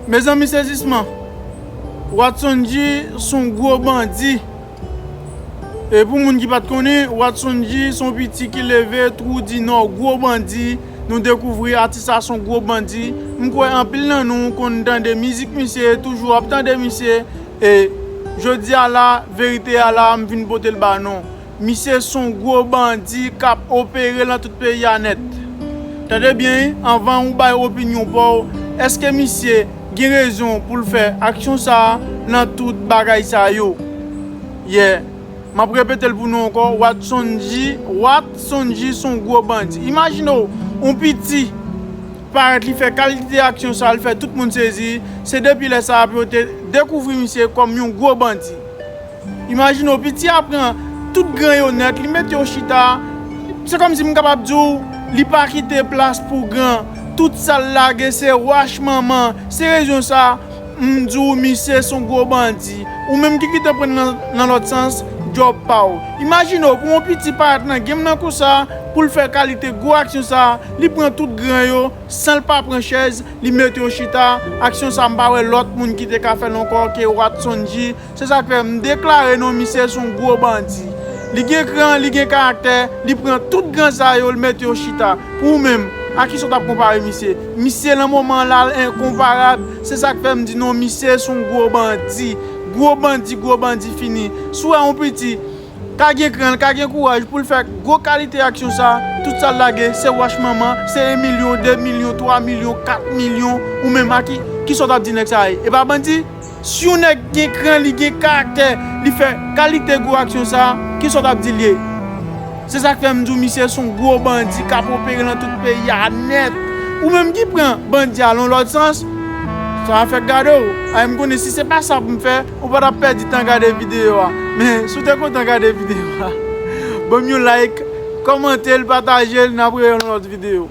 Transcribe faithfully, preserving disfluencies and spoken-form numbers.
Mezanmi, sezisman. Watson G se yon gwo bandi. E pou moun ki pa t konnen, Watson G se yon piti ki leve Twou di Nò, gwo bandi. Nou dekouvri atis sa se yon gwo bandi. M kwè anpil nan nou konn tande mizik misye, toujou ap tande misye. E jodi a la, verite a la, m vin pote l ba nou. Misye se yon gwo bandi k ap opere nan tout peyi a nèt. Tande byen, wi, anvan ou bay opinyon pa w, èske misye gen rezon pou l fè aksyon sa a nan tout bagay sa yo? Yeah. M ap repete l pou nou ankò, Watson G, Watson G se yon gwo bandi. Imajine w, yon piti parèt li fè kalite aksyon sa a, l fè tout moun sezi. Se depi lè sa a pou yo te dekouvri misye kòm yon gwo bandi. Imajine w, piti a pran tout gran yo nèt, li mete yo chita. Se kòmsi m kapab di w, li pa kite plas pou gran. Tout sa l lage se wach manman. Se rezon sa, m di w, misye se yon gwo bandi. Ou menm ki kite pran nan, nan lòt sans, djòb pa w. Imajine w, pou yon piti parèt nan game nan konsa, pou l fè kalite gwo aksyon sa, li pran tout gran yo, san l pa pran chèz, li mete yo chita. Aksyon sa, m pa wè lòt moun ki te ka fè l ankò ke Watson G. Se sa k fè m deklare non misye se yon gwo bandi. Li gen kran, li gen karaktè, li pran tout gran sa yo, li mete yo chita. Pou ou menm, a kisa w t ap konpare misye? Misye nan moman la, l enkonparab. Se sa k fè m di non misye se yon gwo bandi. Gwo bandi, gwo bandi fini. Si w wè yon piti ka gen kran, ka gen kouraj pou l fè gwo kalite aksyon sa, tout sa l lage, se wach manman, se en milyon, de milyon, twa milyon, kat milyon, ou menm a ki, kisa w t ap di nèg sa ye? E pa bandi? Si yon nèg gen kran, li gen karaktè, li fè kalite gwo aksyon sa, kisa w t ap di l ye? Se sa k fè m di w misye se yon gwo bandi k ap opere nan tout peyi a nèt. Ou menm ki pran bandi a nan lòt sans, sa va fè gade w. Ay, m konnen si se pa sa pou m fè, ou pa t ap pèdi tan gade videyo a. Men, si w te kontan gade videyo a, ban m yon like, kòmante l, pataje l, n ap rewè yon lòt videyo.